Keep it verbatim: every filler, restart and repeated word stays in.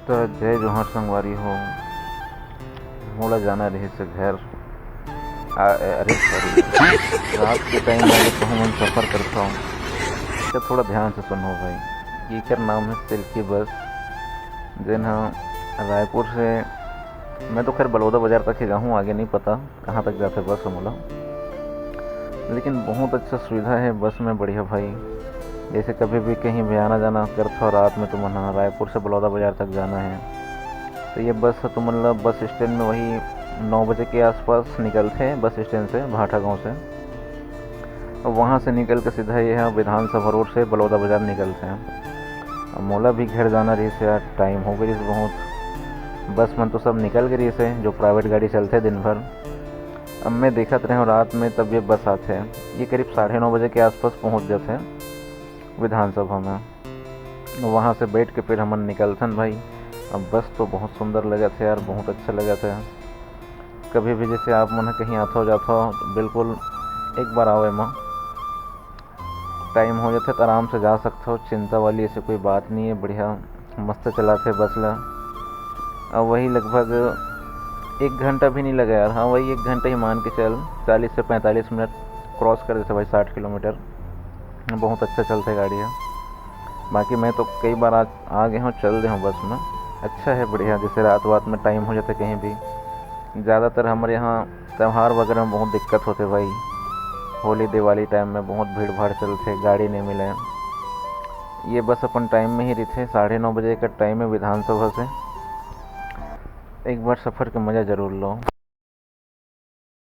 तो जय जोहार संगवारी हो, मोला जाना रहिस हे घर। आ, अरे सॉरी, रात के टाइम वाले कहूँ मन सफर करथव, तो थोड़ा ध्यान से सुनो भाई। एकर नाम है सिल्की बस, जेन ह रायपुर से, मैं तो खैर बलौदा बाजार तक ही जाहूँ, आगे नहीं पता कहाँ तक जाथे बस ह मोला, लेकिन बहुत अच्छा सुविधा है बस में, बढ़िया भाई। जैसे कभी भी कहीं भी आना जाना करथव रात में, तुमन ह रायपुर से बलौदा बाजार तक जाना है, तो ये बस ह तुमन ला बस स्टैंड में वही नौ बजे के आसपास निकलथे बस स्टैंड से, भाठा गांव से। और वहाँ से निकल के सीधा ये ह विधानसभा रोड से बलौदा बाजार निकलथे। अब मोला भी घर जाना रहिस हे यार, टाइम हो गइस बहुत। बस मन तो सब निकल गे रहिस हे, जो प्राइवेट गाड़ी चलथे दिन भर। अब मैं देखत रहेंव रात में तब ये बस आथे, ये करीब साढ़े नौ बजे के आसपास पहुँच जाथे विधानसभा में। वहाँ से बैठ के फिर हमन निकलथन भाई। अब बस तो बहुत सुंदर लगत हे यार, बहुत अच्छा लगत हे। कभी भी जैसे आप मन कहीं आथो जाथो, बिल्कुल एक बार आओ एमा, टाइम हो जाथे तो आराम से जा सकथो, चिंता वाली ऐसी कोई बात नहीं है। बढ़िया मस्त चलाथे बस ला। अब वही लगभग एक घंटा भी नहीं लगा यार, हाँ, वही एक घंटा ही मान के चल, चालीस से पैंतालीस मिनट क्रॉस कर देथे भाई, साठ किलोमीटर। बहुत अच्छा चलथे गाड़ी ह। बाकी मैं तो कई बार आ, आ गए हूँ, चल दे हूँ बस में। अच्छा है, बढ़िया, जैसे रात वात में टाइम हो जाथे कहीं भी। ज़्यादातर हमारे यहाँ त्यौहार वगैरह में बहुत दिक्कत होथे भाई, होली दिवाली टाइम में बहुत भीड़ भाड़ चलथे, गाड़ी नहीं मिले। ये बस अपन टाइम में ही रहिथे, साढ़े नौ बजे का टाइम है विधानसभा से। एक बार सफर के मजा जरूर लो।